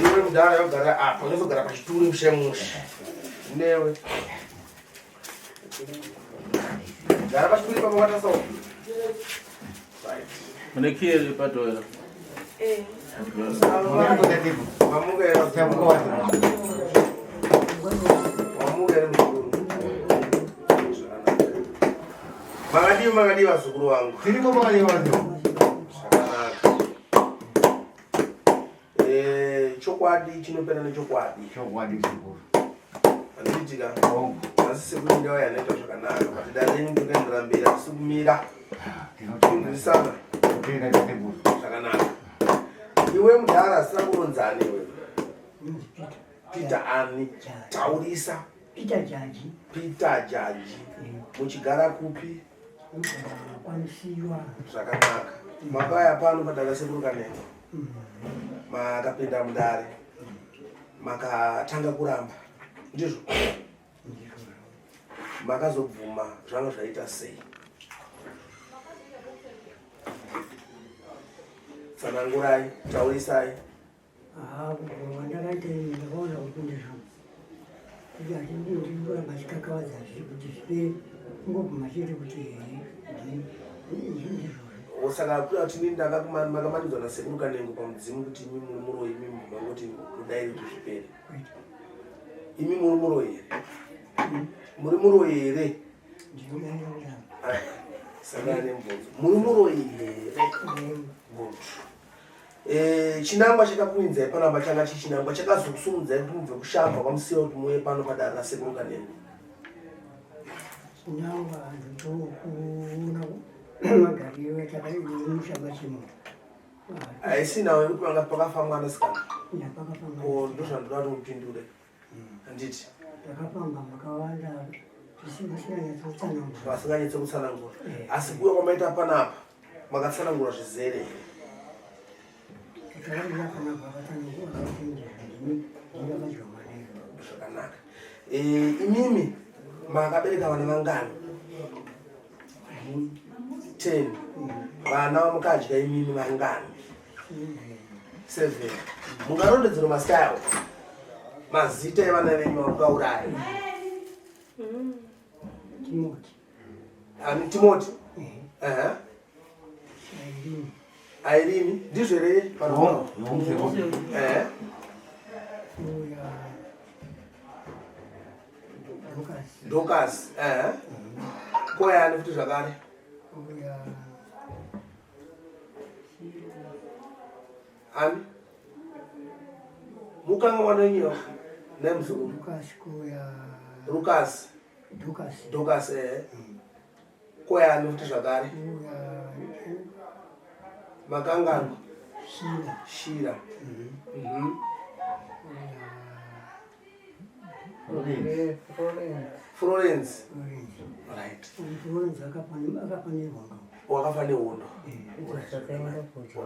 Iwe mudhara yogara apa unozogara pachituru mushe mushe newe gara pachituru ipapo wataso Mune kiyi yepadoera. Eh. Mamuka here Mamuka here muzukuru. Makadii makadii vazukuru vangu. Tiriko makadii vazukuru. Zvakanaka. Eh, chokwadi chinopera nechokwadi. Chokwadi chikuru. Handiitika. Asi sekuru ndauya yanoita zvakanaka. But dare renyu ndinoendera mberi hatisi kumira. Tinzwisana. Zvakanaka. Iwe mudhara asina kuronzani iwe. Peter ani? Taurisa. Peter Jaji. Peter Jaji. Muchigara kupi? Kwanisiwa. Zvakanaka. Makauya pano padare sekuru Kanengo. Makapinda mudare. Makatanga kuramba. Ndizvo? Makazobvuma zvanga zvaita sei? Tsanangurai, taurisai. Haa kubvuma ndakaita ini ndakaona kuti ndizvo kuti hatindoramba chikakavadza zvi kuti zvipere kungobvuma chete kuti ndizvozvo. Saka kuda kuti ini ndakamanidzwa nasekuru Kanengo pamudzimu kuti imi muri muroyi imi mangoti kudai kuti zvipere. Imi muri muroyi here? Muri muroyi here? Sangana nemubvunzo. Muri muroyi here? Good. Eh, chinangwa chakakuinzai panapa changa chichinangwa chakazokusumudzai kuti mubve kushamba kwamusiya kuti muuye pano padare rasekuru Kanengo. Chinangwa ndochokuona magariro atakaita chimo. Haisi nhau yekuti panga pakafa mwana sikana. Ko ndozvandoda kuti mupindure. Handiti. Takafamba makawanda vasinganyatso Vasinganyatso kutsanangura. Asi kuuya kwamaita panapa makatsanangura zvizere here? Takauya panapa vakatsanangura vakatsanangura ndakadya mwana. Zvakanaka. Eh, imimi makabereka vana vangani? 10. Vana vamukadya imimi vangani? 7. Mungarondedzero mazita avo? Mazita evana venyu vamukauraya. Timoti. Ani Timoti? Ehe. Irene. Ndizvo here? Ehe. Dorcas. Ehe. Koyani futi zvakare? Ani? Mukanga mwana wenyu nemuzukuru. Lucas. Dorcas. Dorcas eh. Koyani futi zvakare? Makanganwa. Shira. Shira. Mhm. Florence. Right. Florence akafa nehondo. Wakafa nehondo.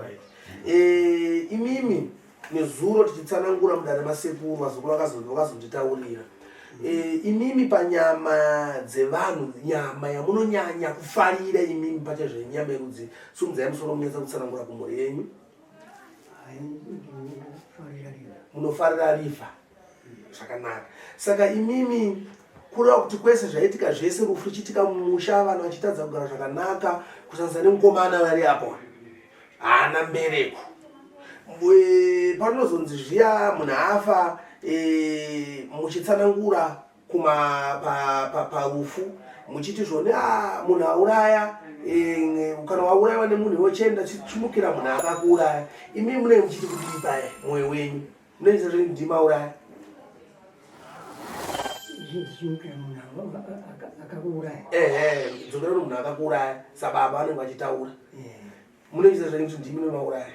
Right. Eh, imimi nezuro tichitsanangura mudare masekuru vazukuru vakazonditaurira. Eh, imimi panyama dzevanhu nyama yamunonyanya kufarira imimi pachezvenyama yerudzi sumudzai musoro munyatsa kutsanangura kumhuri yenyu. Munofarira river. Zvakanaka. Saka imimi kureva kuti kwese zvaitika zvese rufu ruchiitika mumusha vanhu vachitadza kugara zvakanaka kusanganisa nemukomana vari apo haana mbereko panozonzi zviya munhu afa e, muchitsanangura kuma pa, parufu muchiti zvoni ah, munhu auraya e, kana waurayiwa nemunhu iwe chienda chimukira munhu akakuuraya imi munenge muchiti kudii paye mwoyo wenyu munoita zveni ndima auraya. Ndichimukira munhu akakuuraya. Ehe, dzokera munhu akakuuraya sababa vanenge vachitaura. Munenge muchiziva zvenyu kuti ndimi mauraya.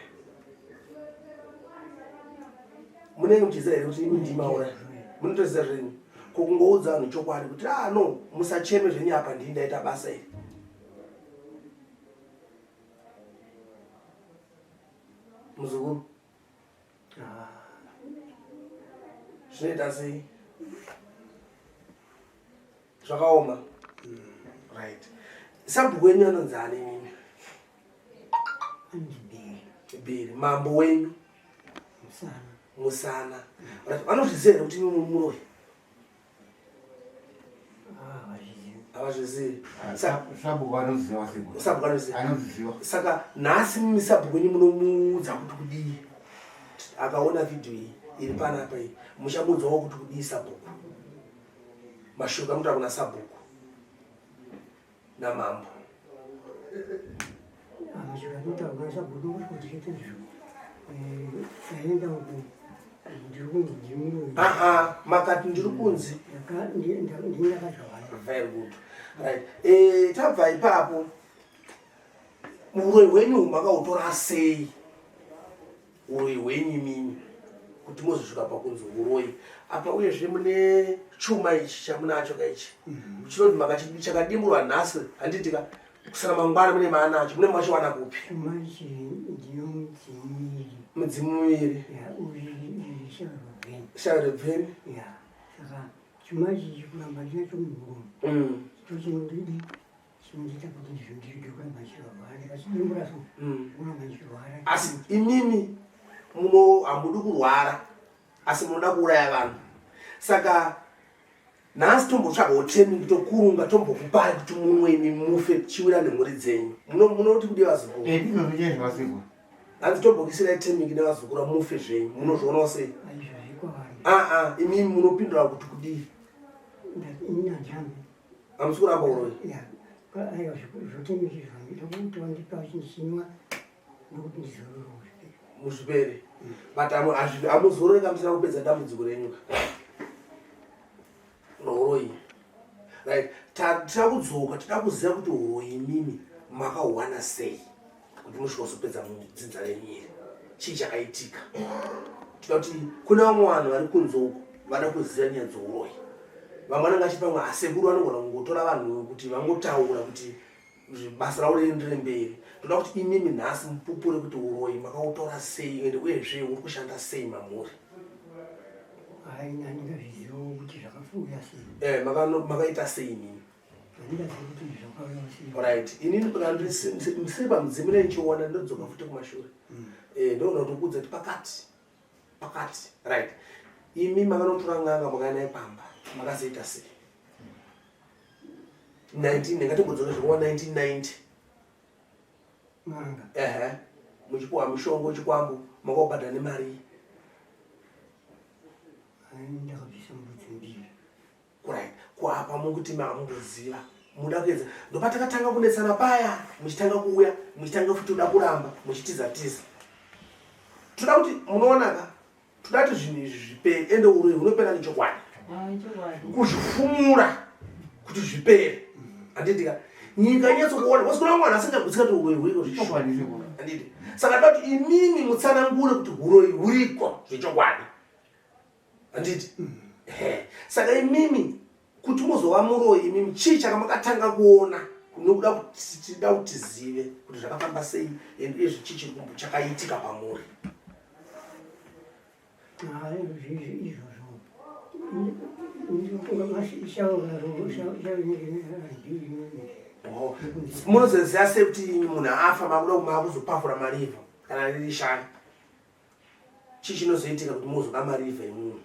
Munenge muchiziva here kuti imi ndimi mauraya? Munotoziva zvenyu. Ko kungoudza vanhu chokwadi kuti ah no, musacheme zvenyu apa ndini ndaita basa iri. Muzukuru. Ah. Zvinoita sei? Zvakaoma. Right. Sabhuku wenyu anonzi ani imimi? Anonzi Bhiri. Bhiri. Mambo wenyu? Musana. Musana. Right. Vanozviziva here kuti imimi muroyi? Havazvizivi. Sabhuku anoziva sekuru. Sabhuku anoziva. Anoziva. Saka nhasi mimi sabhuku wenyu munomuudza kuti kudii? Akaona video iyi iri panapa iyi, muchamuudzawo kuti kudii sabhuku? Mashoko amunotaura kuna sabhuku namambo. Mashoko anotaura kuna sabhuku kuti chete izvo. Taenda uku ndiri kunzi ndiri Aha, makati ndiri kunzi. Ndini ndakazvawaya. Very good. Right. Tabva ipapo. Uroyi hwenyu makautora sei? Uroyi hwenyu imimi kuti muzosvika pakunzi uroyi. Apa uyezve mune chuma ichi chamunacho ka ichi. Chinonzi makachidi chakadimburwa nhasi handiti ka kusana mangwana mune maanacho mune machiwana kupi? Chuma ichi ndiyo midzimu miviri. Midzimu miviri. Ya, uyu shauro bveni. Shauro bveni. Ya, saka chuma ichi kuramba ndinacho muhuro. Chochinondidi chinondiita kuti ndizvo kuramba ndichirwara ndikachidimbura so kuramba ndichirwara. Asi imimi muno hamudi kurwara asi munoda kuuraya vanhu. Saka nhasi tombotsvagawo training tokurunga tombokupai kuti munwe imi mufe tichiwira nemhuri dzenyu. Munoti kudii vazukuru? Ndizvozvo chaizvo vasekuru. Hanzi tombokisirai training nevazukuru mufe zvenyu. Munozvionawo sei? Aizvozvi kwavari. Ah ah, imimi munopindura kuti kudii? Ini handirambi. Hamusi kuramba uroyi? Ya, aiwa zvotemiki zvangu ndokuti wandipa chindichinwa ndokuti ndizorore muzvipere. Muzvipere. But hamuzorore ka musina kupedza dambudziko renyu ka. Uroyi. Right. Tida kudzoka, tida kuziva kuti uroyi imimi makahuwana sei kuti musvika kuzopedza dzinza renyu iri. Chii chakaitika? Tida kuti kune vamwe vanhu vari kunze uko vada kuziva nyaya dzouroyi. Vamwe vanenge vachiti pamwe asekuru vanogona kungotora vanhu kuti vangotaura kuti basa ravo rienderere mberi. Toda kuti imimi nhasi mupupure kuti uroyi makautora sei ende uyezve uri kushanda sei mamuri. Hai, handingazvizivawo kuti zvakauya sei. Makaita sei imimi? Handingazivi kuti zvakauya sei. Right. Inini kana ndisiri pamudzimu ndichiona ndinodzoka futi kumashure. Ndoona kuti kuudza kuti pakati. Pakati. Right. Imi makanotora n'anga makauya naye pamba. Makazoita sei? 19 ndingatombodzokera zvekuva 1990. N'anga. Ehe. Muchipuwa mushongo chikwambo makobhadhara nemari. Ndakabvisa mbudzi mbiri. Right. Kwapa mukuti mamuziva. Muda kuedza. Ndopatakatanga kunetsana paya, muchitanga kuuya, muchitanga futi kuda kuramba, muchitiza tiza. Toda kuti munoona ka, toda kuti zvinhu izvi zvipere, ende uroyi hunopera nechokwadi. Kuzvifumura kuti zvipere. Handiti ka? Nyika inyatsokuona, because kuna vamwe vanhu vasingagutsika kuti uroyi huriko zvechokwadi. Handiti? Saka toda kuti imimi mutsanangure kuti uroyi huriko zvechokwadi. Handiti? Saka imimi kuti muzova muroyi imimi chii chakamakatanga kuona nokuda kuti tida kuti tizive kuti zvakafamba sei and uyezve chii chiri chakaitika pamuri? Izvozvo. Munozoziva sei kuti munhu afa makuda makuzopavhura marivha kana riri shaya? Chii chinozoitika kuti muzoda marivha emunhu?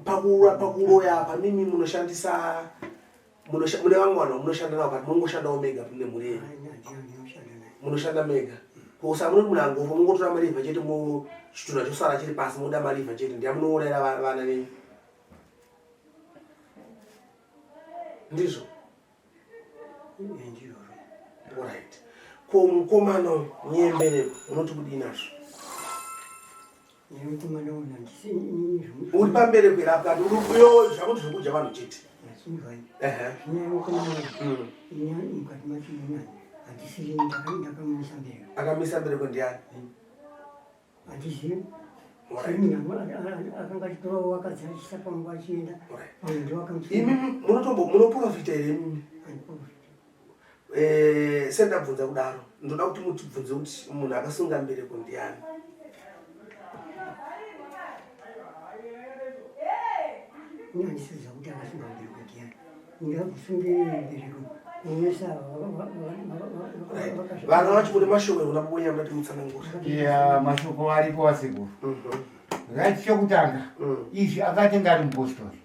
Pakuroya apa mimi munoshandisa mune vamwe vanhu vamunoshanda navo but munongoshandawo mega nemhuri yenyu? Munoshanda mega. Kusa munoti munhu angofa mungotora marivha chete, chitunha chosara chiri pasi moda marivha chete, ndiya munourayira vana venyu. Ndizvo? Alright. Ko mukomana uyu nyembereko unoti kudii nazvo? Nemukomana uyu handisi inini zvomu- Uri pamberi kwerapwa uri uyo zvakuti zvekudya vanhu chete. Achinzwai. Ehe. Zvino mukomana uyu ini mukati macho inini handisiri ndakamumisa mberi. Akamisa mbereko ndiani? Handizivi. Alright. Munhu akanga achitorawo wakadzi achiisa pamba achienda. Alright. Pamwe ndiwo Imi munotombo munoprofita here imimi? Eh, sendabvunza kudaro ndoda kuti mutibvunze kuti munhu akasunga mbereko ndiani. Ini handisiziva kuti akasunga mbereko ndiani. Ndingakusunge mbereko kuomesa. Right. Vana vacho mune mashoko ekuna kubonya muda kuti mutsanangure. Ya, mashoko aripo wasekuru. Right, chekutanga izvi akatenga ari mupostori.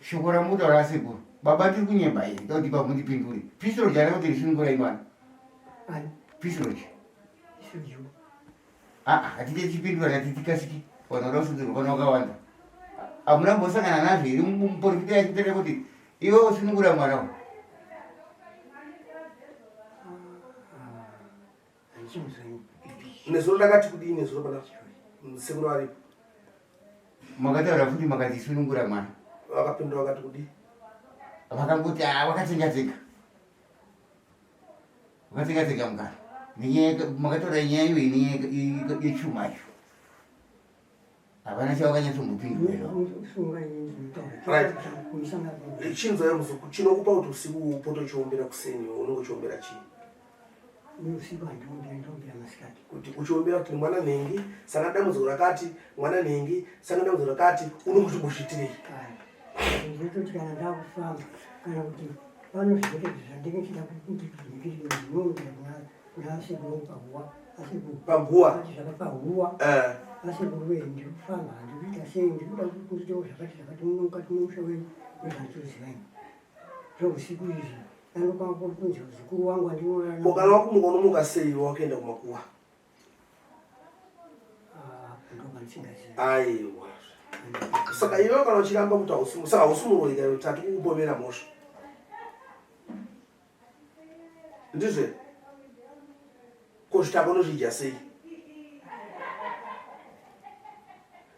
Shoko ramutaura asekuru, baba tiri kunyemba here? Ndakuti baba mundipindure. Pisroji ari kuti risunungurai mwana. Pisroji. Aa, hatite tichipindura nati tikasiki. Vanhu vada kusunungurwa pano vakawanda. Hamuna kumbosangana nazvo here muprofita achitaura kuti iwe usunungura mwana uyu? Nezuro ndakati kudii nezuro pana sekuru varipo? Makataura futi makati sunungura mwana. Vakapindura vakati kudii? Vakangoti ah, wakatsenga tsenga. Wakatsenga tsenga mukana. Nenyaya makataura nyaya iyoyi nenyaya yechuma icho. Havana chavakanyatsombopindura. Right. Chinzwai muzuku, chinokupa kuti usiku upote uchiombera kuseni, unenge uchiombera chii? Usiku handiombera, ndiombera masikati. Kuti uchiombera kuti mwana nhengi saka dambudziko rakati, mwana nhengi saka dambudziko rakati, unenge uchimbozviitirei? Ndinototi kana ndakufamba kana kuti pano zvinotoita zvandinge ndichida kuti ndinombera kuna sekuru paguwa asekuru Paguwa? Ati zvakapahuwa. Eh. Asekuru wee ndiri kufamba handikuita sei ndikuda kuti ndiitewo zvakati zvakati muno mukati memusha wenyu ndozvanditoziva ini zveusiku izvi anokanga kunzi muzukuru wangu andinorara Ko kana wakumuka unomuka sei wakuenda kumakuwa? Ndopandisingazivi. Aiwa. Saka iwe kana uchiramba kuti hausi, saka hausi muroyi kana tati kukupomera mhosva. Ndizvo here? Ko zvitaka unozvidya sei?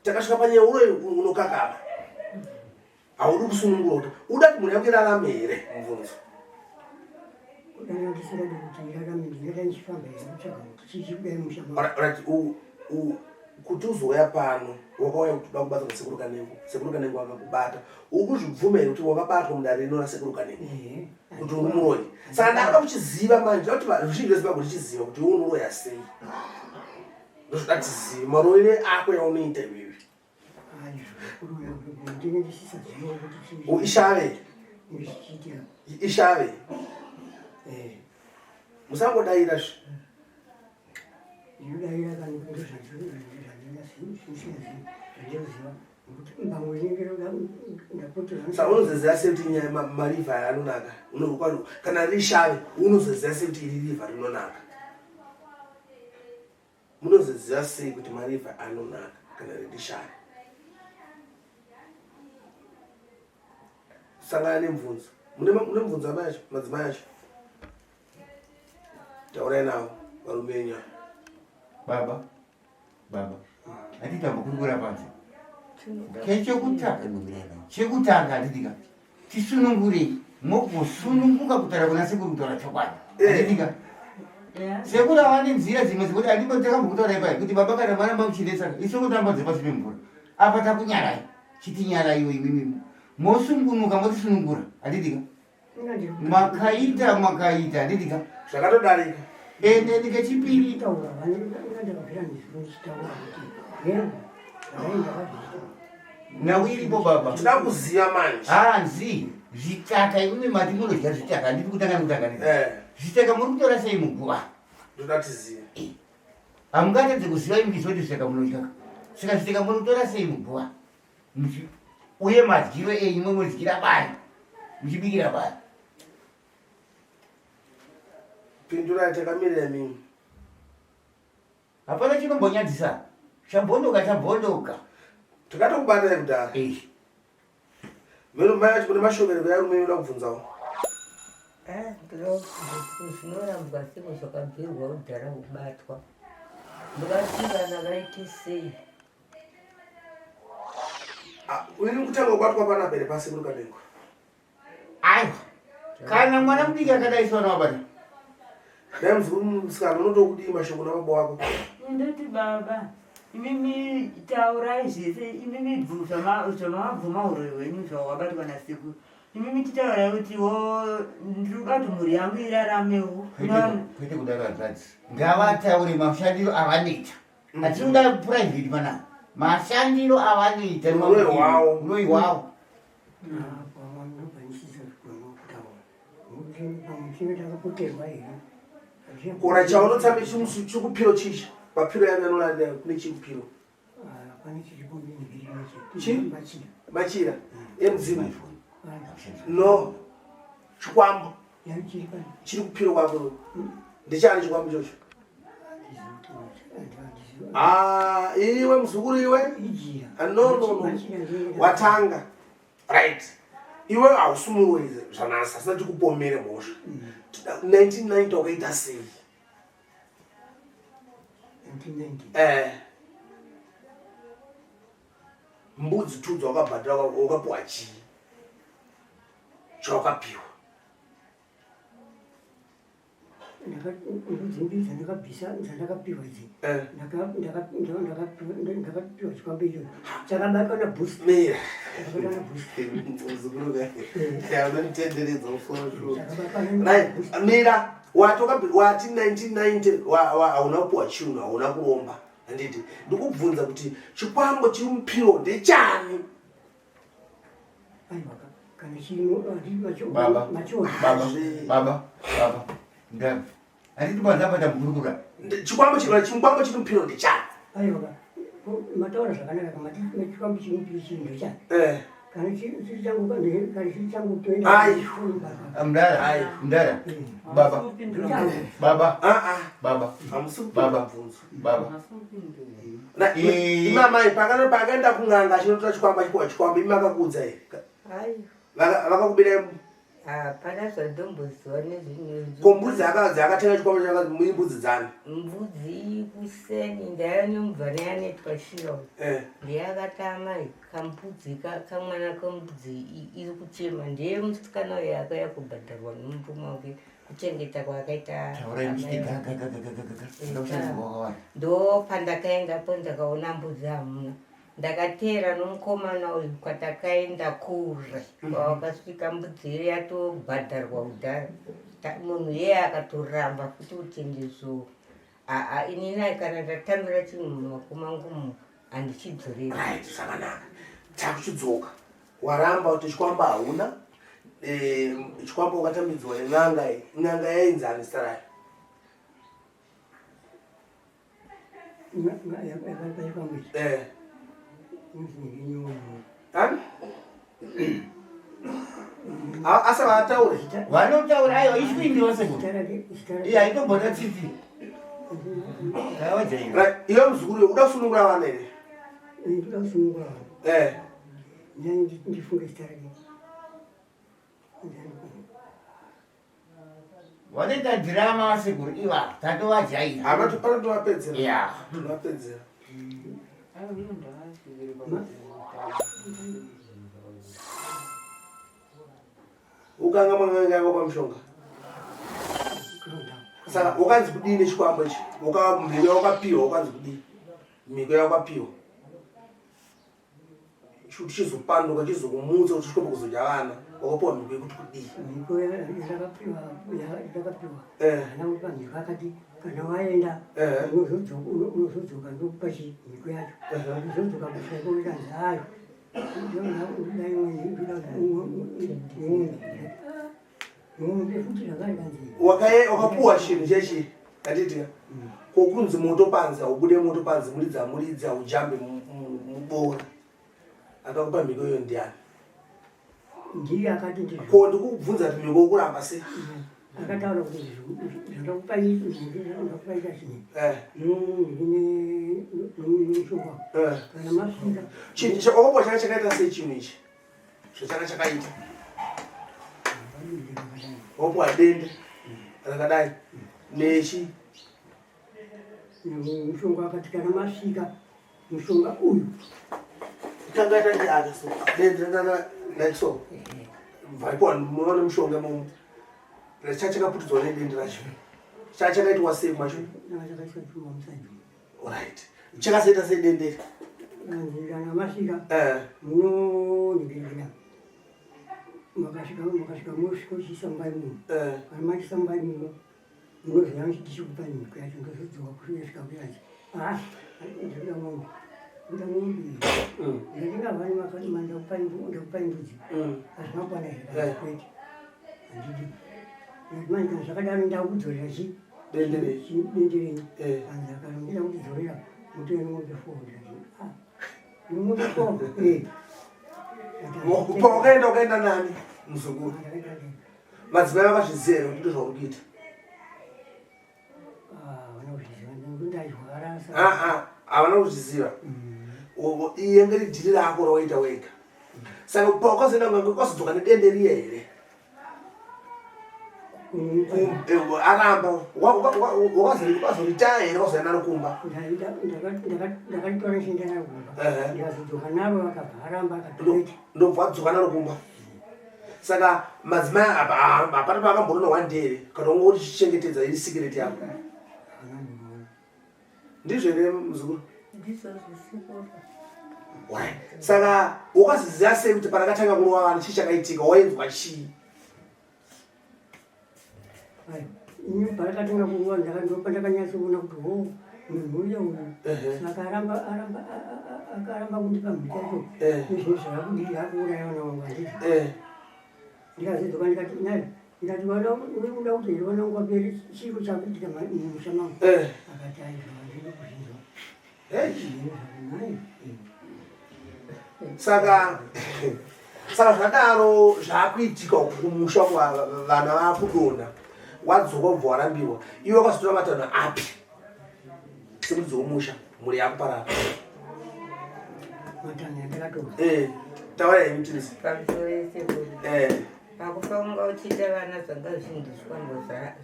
Takasvika panyaya uroyi unokakama. Haudi kusunungurwa kuti uda kuti mhuri yako irarame here? Mubvunzo. Kudai ndisingadi kuti irarame ndingadai ndichifamba here kutsvaga kuti chii chikudai musha mangu. Alright, alright, kuti uzouya pano wakauya kuti uda kubatwa nasekuru Kanengo. Sekuru Kanengo akakubata. Uri kuzvibvuma here kuti wakabatwa mudare rino rasekuru Kanengo? Ehe. Kuti uri muroyi. Saka ndakuda kuchiziva manje, ndoda kuti ruzhinji rweZimbabwe richiziva kuti iwe unoroya sei. Ndozvoda tizive maroyere ako yaunoita iwewe. Ishave. Ishave. Musangodaira zve. Saka unozoziva sei kuti nyaya marivha aya anonaka? Kana riri shave unozoziva sei kuti iri rivha rinonaka? Munozoziva sei kuti marivha anonaka kana riri shave? Sangana nemubvunzo. Mune mubvunzo amai acho, madzimai acho. Taurai navo varume venyu ava. Baba, baba, handiti tambokurukura panze. Kechekutanga, chekutanga handiti ka tisunungurei mogosununguka kutaura kuna sekuru kutaura chokwadi. Handiti ka sekuru ava nenzira dzimwe dzekuti handimbo takambokutaurai pai kuti baba kana mwana mamuchinetsaka isu kutamba dzepasi pemvura apa takunyarai chitinyarai imimi mosungunuka motisunungura handiti ka makaita makaita handiti ka zvakatodarika ende ndikechipiri nhau iripo baba tinoda kuziva manje hanzi zvitaka imimi mati munodya zvitaka handiti kutanga nekutanga ne Eh. zvitaka muri kutora sei muguva ndoda tizive hamungatadze kuziva imi kuti zvitaka munodya saka zvitaka muri kutora sei muguva Uye madyiro enyu munodyira bani muchibikira bani Pindurai takamirira mimi. Hapana chinombonyadzisa. Chabondoka chabondoka. Takatokubatai kudhara. Eh. Mero mai vacho kune mashoko ere kuyarume inoda kubvunzawo. Ah, zvinorambwa seko zvakabvirwa kudhara kubatwa. Ndovati vana vaite sei? Ini kutanga kubatwa panapa here pasi kuri Kanengo? Aiwa, kana mwana mudiki akadai sona wabata. Dai muzukuru musikana unotokudii mashoko nababa wako? Ndoti baba, imimi taurai zvese, imimi zvamabvuma uroyi hwenyu zvawakabatwa nasekuru. Imimi titaurai kuti wo ndiri kuda kuti mhuri yangu iraramewo. Kwete kudaro hanzvadzi. Ngavataure mashandiro avanoita. Hatiri kuda private panapa. Mashandiro avanoita Uroyi hwavo. uroyi hwavo. Kora chaunotsambe chikupiro chichi papiro yavo yanolandira kune chikupiro. Chi? Machira emudzimu. No. Chikwambo chiri kupiro kwako. Ndechani chikwambo ichocho? Ah, iwe muzukuru iwe. Ah, no no no. Watanga. Right. Iwe hausi muroyi zvanasi asina tikupomere mhosva. 1990 wakaita sei? Eh. Mbudzi tu dzawakabhadhara wakapiwa chii? Chawakapiwa. Mbudzi mbiri dzandakabvisa dzandakapiwa idzi Eh. ndakapiwa chikwambo ichocho chakabatwa nabhusi Mira. chakabatwa nabhusi Muzukuru ka. Unonditenderedza musoro shuwa. chakabatwa Right, nabhusi mira wati wati 1990 hauna kupiwa chinhu hauna kuromba handiti ndikubvunza kuti chikwambo chiri mupiro ndechani aiwa kana chirimo Baba. machiona Baba, baba, baba. Ndani. Handiti panzapa tamukurukura. Chikwambo chiri chikwambo chiri mupiro ndechani aiwa mataura zvakanaka kamati chikwambo chiri mupiro chiri ndechani eh kana chiri changu kana chiri changu toenda Ai. Mdara, Ai. mdara. Baba, baba, ah ah baba, hamusi kupindura Baba. mubvunzo baba. Na- Eh. imi amai pakana pakaenda kun'anga achinotora chikwambo achipiwa chikwambo imi makakuudza here Aiwa. Vakakubirai Hapana zvandomboziva nezvinhu. Ko mbudzi akatenga chikwambo chaka mbudzi dzani? Mbudzi kuseni ndaiva nemubvana yanoitwa Shiro. Eh. Ndiye akatama kambudzi kamwana kembudzi iri kuchema. Ndiye musikana uyo akauya kubhadharwa nemurume wake kuchengeta kwaakaita. Taurai muchiti amai ga ga ga ga ga ga ga. Ndakushandisirwa wakawanda. Ndo pandakaendapo ndakaona mbudzi hamuna. Ndakateera nomukomana uyu kwatakaenda kure kwawakasvika mbudzi iyo yatobhadharwa kudhara. Munhu iyeye akatoramba futi kuti ndizvo. Aa inini kana ndatambira chinhu mumaoko mangu umu handichidzoreri. Right, zvakanaka. Takuchidzoka. Waramba kuti chikwambo hauna. Eh, chikwambo wakatambidzwa nen'anga iyi. N'anga yainzani zita rayo? Eh. Ani? Asa vataure. Vanotaura aiwa ishwindi vasekuru. Iye haitombona tsitsi. Tavajaira. Right, iwe muzukuru uda kusunungura vana here? Ndoda kusunungura vana. Eh. Ndifunge zita rake. Vanoita dhirama vasekuru iva tatovajaira. Hama pano tovapedzera. Yeah. Tovapedzera. Ukanga mwanganga yako pamushonga. Saka ukanzi kudii nechikwambo ichi? Uka mhiko yawakapiwa ukanzi kudii? Mhiko yawakapiwa. Kuti chizopanduka chizokumutsa kuti chikombe kuzodya vana. Wakapiwa mhiko yekuti kudii? Mhiko yandakapiwa yandakapiwa Eh. haana kupa mhiko akati kana waenda Eh. unozodzoka ndokupa chi mhiko yacho unozodzoka kushaiko ukanzi hayo ndoda imweni ndoda mombe mombe futi zvakare kanzi Wakapuwa chinhu chechi handiti kokunzi moto panze haubude moto panze muridzi amuridzi haujambe mubora akakupa mhiko iyo ndiani ndiye akati ndizvo ko ndikubvunza kuti mhiko ukuramba sei akataura kuti zvandakupa ndakupa ita chini Eh, nomushonga eh. kana masvika Wakapuwa changa chakaita sei chinhu ichi zvachanga chakaita wakapuwa dende rakadai nechi mushonga akati kana masvika mushonga uyu Kanga tange aka so. Dende ndana like so. Bvaipo muone mushonga mumu. Chachakaputidzwa nedende racho. Chachakaitwa sei macho? Ndanga chakaiswa chuma musaidi. Right. Chakazoita sei dende? Kana masvika Eh. munoningirira. Makasvika makasvika mosvika uchiisa mumba imomo. Eh. Kana machiisa mumba imomo munoziva ndichikupa mhiko yacho ndozodzoka kusvika kuyachi. Ah, ndinoda mombe. Ndoda mombe. Ndatenga vani makati ndakupa ndakupa mbudzi. Hazvina kukwana here? Eh. Kwete. Handidi. Ndati manje kana zvakadaro ndakudzorera chi Dende renyu. dende renyu. Eh. Hanzi akana ndida kutidzorera mutore mombe four. Ndikati ah, mombe four. Eh. Ndati, Pawakaenda wakaenda nani muzukuru? Ndakaenda ndega. Madzimai vakazviziva here kuti ndozvauri kuita? Ah, havana kuzviziva. Ndairwara saka. Ah ah, havana kuzviziva. Iye ngeri dhiri rako rawaita wega. Saka pawakazoenda kunge kwazodzoka nedende riya here? Aramba wakazoritaya here wazoenda naro kumba? Ndakaritora ndichienda naro kumba. Ehe. Ndikazodzoka naro akabva aramba akati kwete. Ndobva wadzoka naro kumba. Saka madzimai apa hapana paakamboona one day here kana ungori chichengetedza iri secret yako. Havana kumboona. Ndizvo here muzukuru? Ndizvo zvisikuru. Right. Saka wakaziziva sei kuti parakatanga kurova vanhu chii chakaitika wainzwa chii? Ai, ini parakatanga kurova ndopandakanyatsoona kuti ho munhu uya uyu Ehe. saka aramba aramba akaramba kundipa mhiko yacho Eh. nezvinhu zvakudii akuuraya vana vangu handiti Eh. ndikazodzoka ndikati nai ndikati vana uri kuda kuti here vana vangu vapere chiro chakuitika mumusha mangu Eh. akati aizvo handidi kuzvinzwa Hey. Nai. Saka saka zvadaro zvaakuitika uku kumusha kwa vana vaakudonha wadzoka ubva warambiwa iwe wakazotora matanho api semuridzi womusha mhuri yakuparara matanho andakatora Eh, taura henyu tinisi Pamusoro yesekuru. Eh, Pakufa unga uchiita vana zvanga zvindiswambo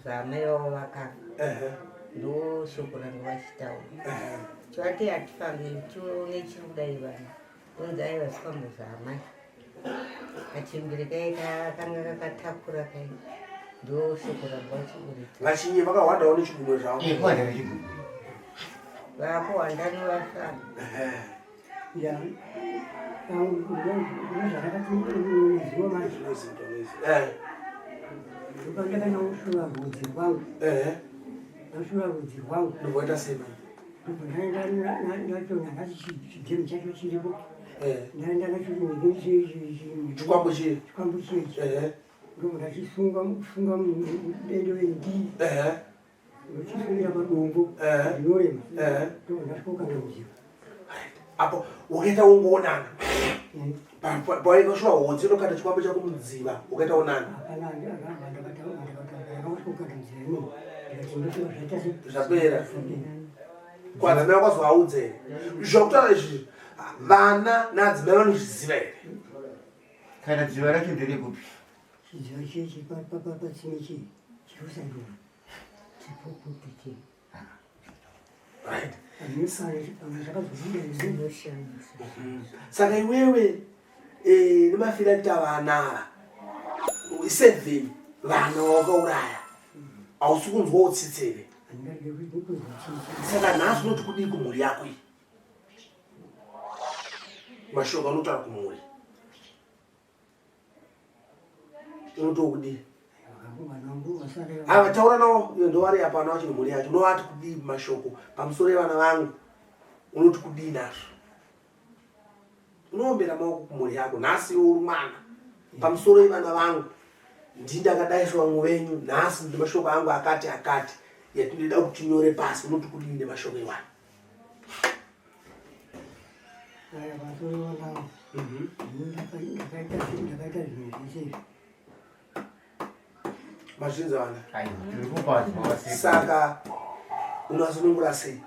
zvaamai vavo vakafa. ehe, Ndo shoko ranga vachitaura. ehe. Tivati hatifambi tione chiri kudai vana. Unzi aiwa zvikwambo zvaamai. Kachembere kai kanga kakatakura kai. Ndo shoko ranga vachiburitsa. Vachinyi vakahwandawo nechigumwe zvavo. Eh, kuwanda nechigumwe. Vakuhwanda nevafa. Ehe. Ya, zvakakati mazuva manje Eh, ndopandakanyaushura rudzi rwangu ehe. ndashura rudzi rwangu Ndobva sei manje? ndobva ndaenda nacho nanhasi chigemu chacho chiripo Eh, ndaenda nacho chikwambo chiri. chikwambo chichi Ehe, ndobva ndachisunga sunga mudende wendii ehe, ndochisungira padombo Ehe. rinorema ehe. ndobva ndasvika kukanda mudziva Apo wakaita ungoonana. Pawaikashuwa hodzi unokanda chikwambo chako mudziva ukaita onana. hapana ndakasvika kukanda mudziva imomo ndikati ndofunga zvaita se Zvapera. Kwadzimai wakazovaudza here? Zvakutaura izvi vana naadzimai vanozviziva here? Kana dziva racho nderekupi? Chidziva chechi patsime chii chiri kusandura Chipukutu chii. Right. pamwe zvakazobuda izvi Zvinoshamisa. Saka iwewe eh, nemafiro akuita vana ava seven vana wakauraya hausi kunzwa utsitsi here? handingarege kunzwa tsitsi Saka nhasi unoti kudii kumhuri yako iyi? Mashoko anotaura kumhuri unoti kudii? vana vangu vasara Ava taura navo iyo ndovari apa vana vacho nemhuri yacho unovati kudii mashoko pamusoro evana vangu unoti kudii nazvo? Unoombera maoko kumhuri yako nhasi iwe uri mwana pamusoro evana vangu ndindakadaiswa vamwe venyu nhasi ndi mashoko angu akati akati yatinoda kuti tinyore pasi unoti kudii nemashoko iwayo? aya pamusoro vangu ndakaita zvinhu zvese izvi Mazvinza vana. Aiwa, tiri kupanzwa vasekuru. Saka unosunungura sei?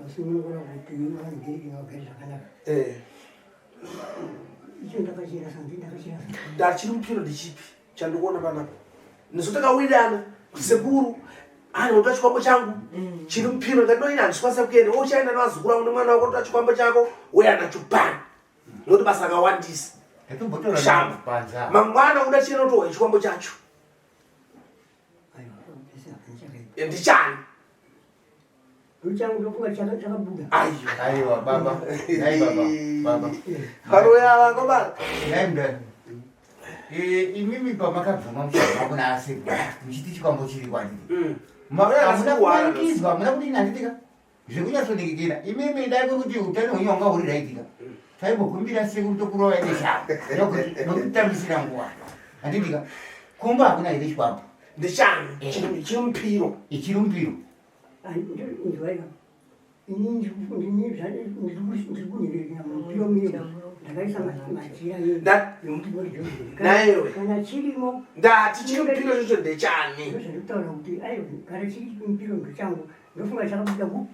vasunungura kuti vange vagare zvakanaka Eh, icho ndakachirasa ndi ndakachirasa ndachiri mupiro ndichipi chandikuona panapa? Nesu takawirirana kuti sekuru Ani unotora chikwambo changu chiri mupiro ndikati no ini handisi kuenda. Uchaenda nevazukuru vangu nemwana wako unotora chikwambo chako wouya nacho pano. Nokuti basa rakawandisa. Ndatombotora Shamba. panza. Mangwana uda chienda utohwa chikwambo chacho. Aiwa, pese hapana chakaipa. Ndichani? Ndochangu ndofunga chakabuda. Aiwa. Aiwa baba. Dai baba. Baba. Varoya vako baba. Dai mudai. Eh, imimi pamakabvuma muchibva kuna asekuru muchiti chikwambo chiri kwandiri. Hamuna kumanikidzwa, hamuna kuti ini handitika. Zvekunyatsonekekera. Imimi dai kuri kuti utano hwenyu hwanga huri raitika. Taimbokumbira sekuru tokurova neshavo. Nokutambisira nguva. Handitika. Kumba hakuna here chikwambo. Ndichani? Chiri mupiro. Ichiri mupiro. Ndwaika. Ini ndiri kunyerekera mupiro miro. Ndakaisa machira Naiwe. Kana chirimo Ndati chiri mupiro chocho ndechani? ndozvandikutaura kuti aiwa kana chiri mupiro ndochangu ndofunga chakabuda ku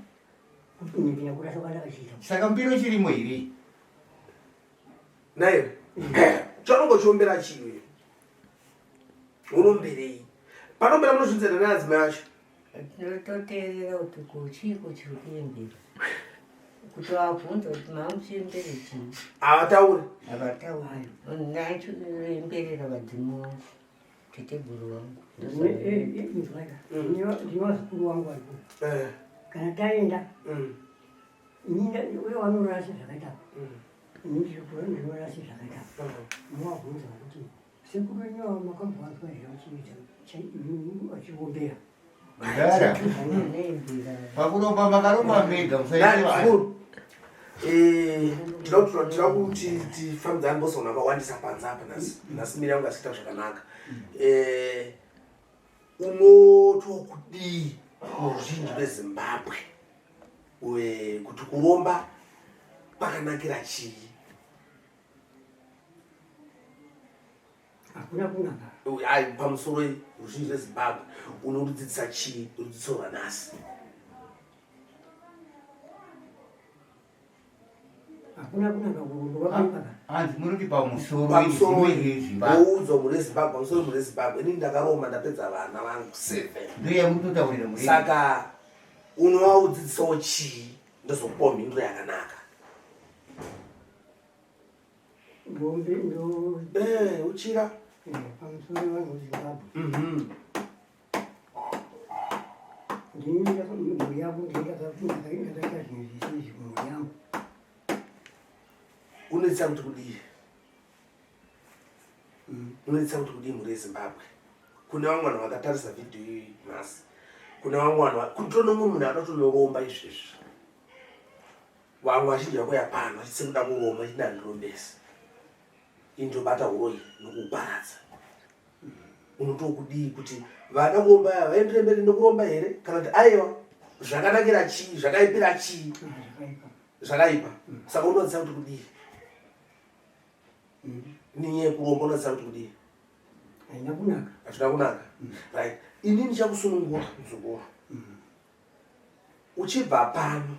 kunyekera kurasa kwandakachiita. Saka mupiro chirimo here? Naiwe. Chaunongochiombera chiwe. Unomberei? Panombera munozvinzana neadzimai acho. Tinototeerera kuti kuchiiko chiri kuembera. Kuti vabvunza kuti mamuchiembere chii. Havatauri. Havatauri. Ndachiemberera vadzimu vangu. Teteguru vangu. Ndwaika. Ndine vazukuru vangu varipo. Kana taenda uye vanorasa zvakaita ini ndinorasa zvakaita munovabvunza kuti sekuru venyu ava makambovanzwa here vachiita vachiombera. Mudhara. Ndinoembera. Pakuromba makaromba mega musaite vanhu. Zukuru. Tinoda kuti tifambidzane bose vanhu vakawandisa panze apa nhasi. Nhasi miri yangu asiita zvakanaka. Unotokudii muruzhinji rweZimbabwe kuti kuromba kwakanakira chii? Hakuna kunaka. Ai, pamusoro ruzhinji rweZimbabwe unorudzidzisa chii rudzidziso rwanhasi? Hakuna kunaka kuromba kwakaipa. Hanzi munoti pamusoro Pamusoro yeZimbabwe. woudzwa mhuri yeZimbabwe, pamusoro mhuri yeZimbabwe. Inini ndakaromba ndapedza vana vangu 7. Ndoyamutotaurira muri. Saka unovaudzidzisawo chii ndozokupawo mhinduro yakanaka. Ndombe ndo Uchira. Pamusoro vanhu veZimbabwe. Ndini mhuri yangu ndini ndakaita zvinhu zvese izvi kumhuri yangu. Unoitisa kuti kudii? Unoitisa kuti kudii mhuri yeZimbabwe? Kune vamwe vanhu vakatarisa vhidhiyo iyi nhasi. Kune vamwe vanhu kutono mumwe munhu anotonoromba izvezvi. Vamwe vazhinji vakuya pano vachitse kuda kuromba vachiti handirombesi. Ini ndobata uroyi nokuuparadza. Unotokudii kuti vada kuromba ava vaendere mberi nekuromba here kana kuti aiwa zvakanakira chii zvakaipira chii? Zvakaipa. Zvakaipa. Saka unodzidza kuti kudii? Nenyaya yekuromba unodzidza kuti kudii? Haina kunaka. Hazvina kunaka. Right. Ini ndichakusunungura muzukuru. Uchibva pano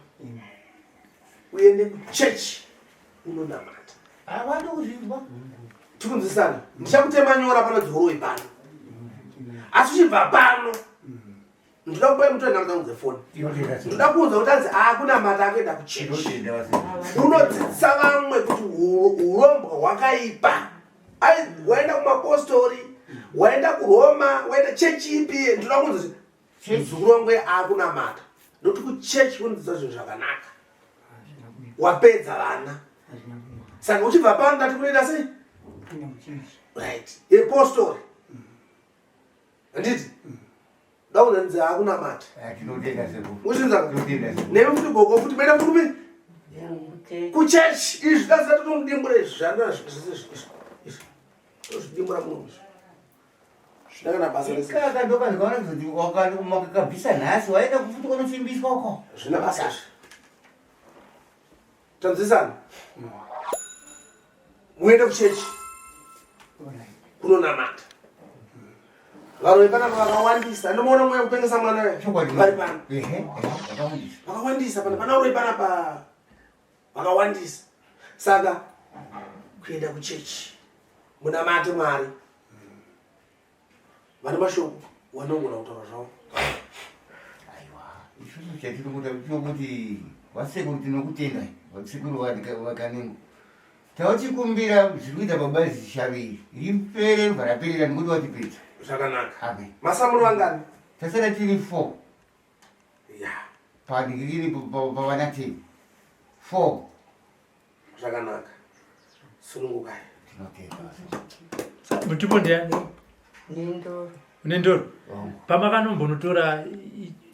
uende kuchechi unonamata. Havadi kuzvinzwa. Tikunzwisana. Ndichakutema nyora pano dzoroi pano. Asi uchibva pano ndoda kupai mutoe nhamba dzangu dzefoni. Ndoda kuudza kuti anzi akunamata akuenda kuchechi. Unodzidzisa vamwe kuti urombwa hwakaipa. Ai, waenda kumapostori, waenda kuRoma, waenda chechi ipi? Ndoda kuudza kuti muzukuru wangu akunamata. Ndokuti kuchechi unodzidzisa zvinhu zvakanaka. Wapedza vana. Saka uchibva pano ndati kunoita sei? Right. Yepostori. Handiti? Ndakunanzi akunamata. Tinotenda sekuru. Uchinzwa? Tinotenda sekuru. Nemi futi gogo futi menda futi kupi? Kuchechi. Kuchechi. Izvi ndaziva totomudimbura izvi zvandona izvi izvi. Izvi. Tozvidimbura muno izvi. Zvina kana basa rese. Ikaka ndokazikaona kuzoti makakabvisa nhasi waenda kufuti kunosimbiswa uko. Zvina basa izvi. Tanzwisana. Muende kuchechi kunonamata. Varoyi panapa vakawandisa. Ndomuona mweya kupengesa mwana uyu. Chokwadi. Vari pano. Ehe, vakawandisa. Vakawandisa pana pana uroyi panapa. Vakawandisa. Saka kuenda kuchechi munamate Mwari. Vane mashoko vanogona kutaura zvavo. Isusu chatiri kuda chokuti vasekuru tinokutendai vasekuru vakanengo tauchikumbira zviri kuita baba zishavi iri ripere ribva raperera nekuti watipedza zvakanaka. Amen. Masamuri vangani? Tasara tiri 4. Ya. Panhingiriri pavana 10. 4. Zvakanaka. Sunungukai. Tinotenda vasekuru. Mutupo ndiani? Nendoro. Une ndoro? Pamakanombonotora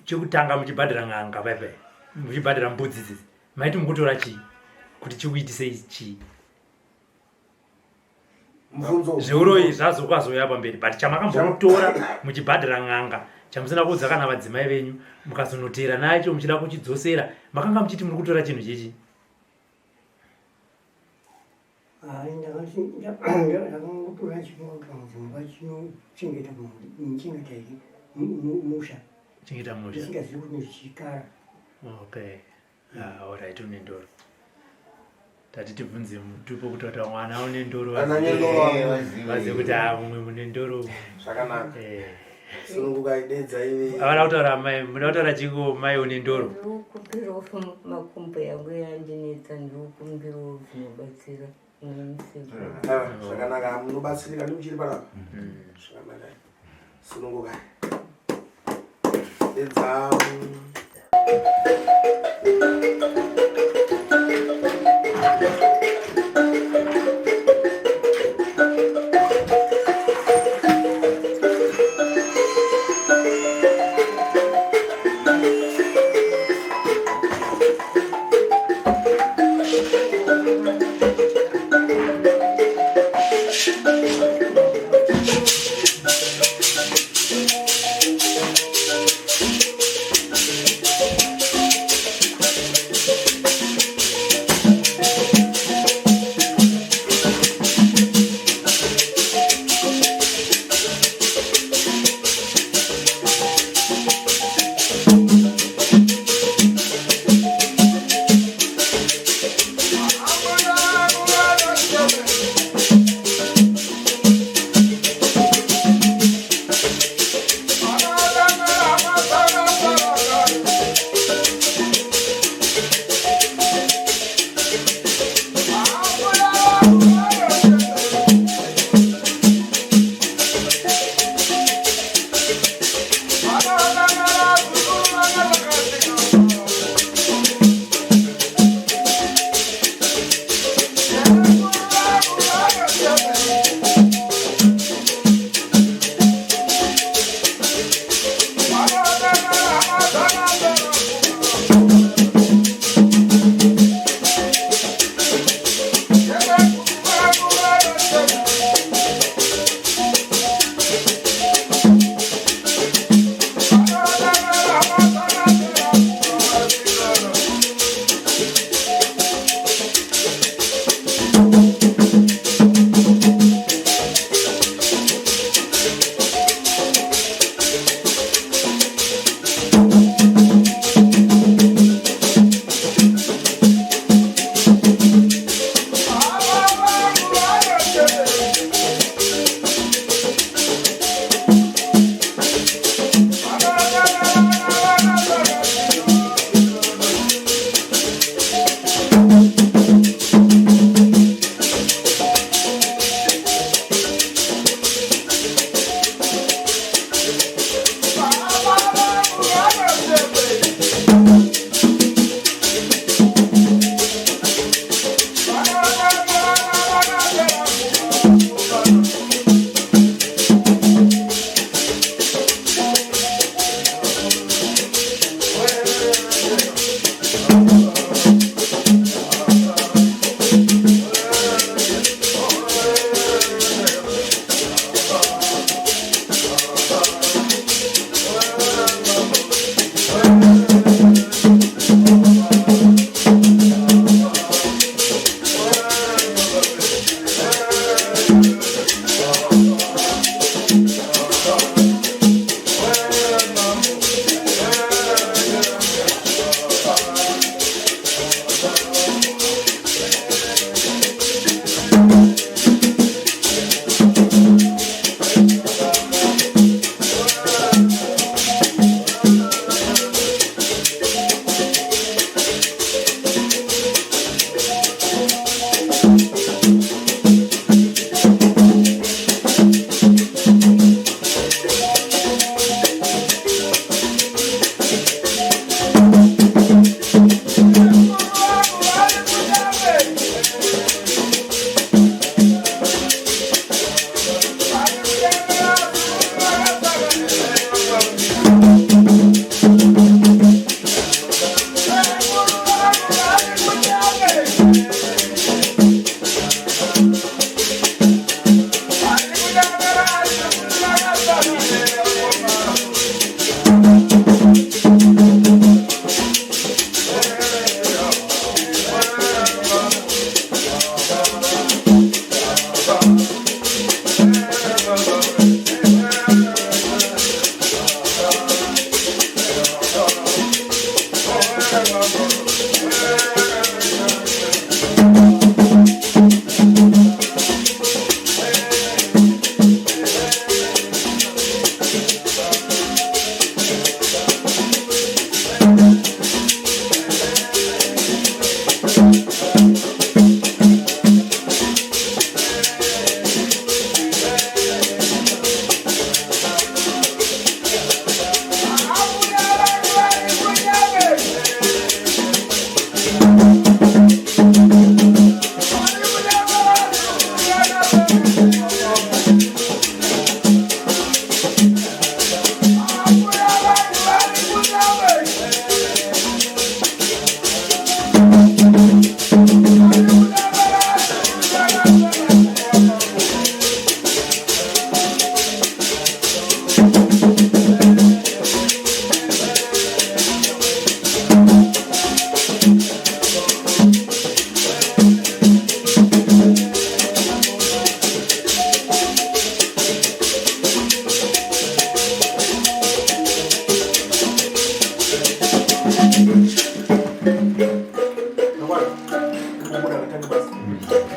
chekutanga muchibhadhara n'anga paipai, muchibhadhara mbudzi dzidzi, maiti mukutora chii kuti chikuitisei chii? Mubvunzo. Zveuroyi zvazokwazouya pamberi, but chamakambonotora muchibhadhara n'anga chamusina kuudza kana vadzimai venyu, mukazonotera nacho muchida kuchidzosera, makanga muchiti muri kutora chinhu chichi? Hayi, ndakangotora chingotora mudzimba chinochengeta chengeta musha. Chengeta musha. Ndisingazivi kuti chikara. Okay. Ah, alright, une ndoro. Tati tibvunze mutupo kuti wata mwana une ndoro. Ana nyendoro. Vazive kuti ah mumwe mune ndoro. Zvakanaka. Eh. Sunungukai dedza ive. Avana kutaura mai, muda kutaura chiko mai une ndoro. Ndikukumbirawo makumbo yangu yandinetsa, ndikukumbirawo zvinobatsira. Ah, zvakanaka munobatsirika ndimuchiri panapa. Zvakanaka. Sunungukai. Dedza. Shanda basa.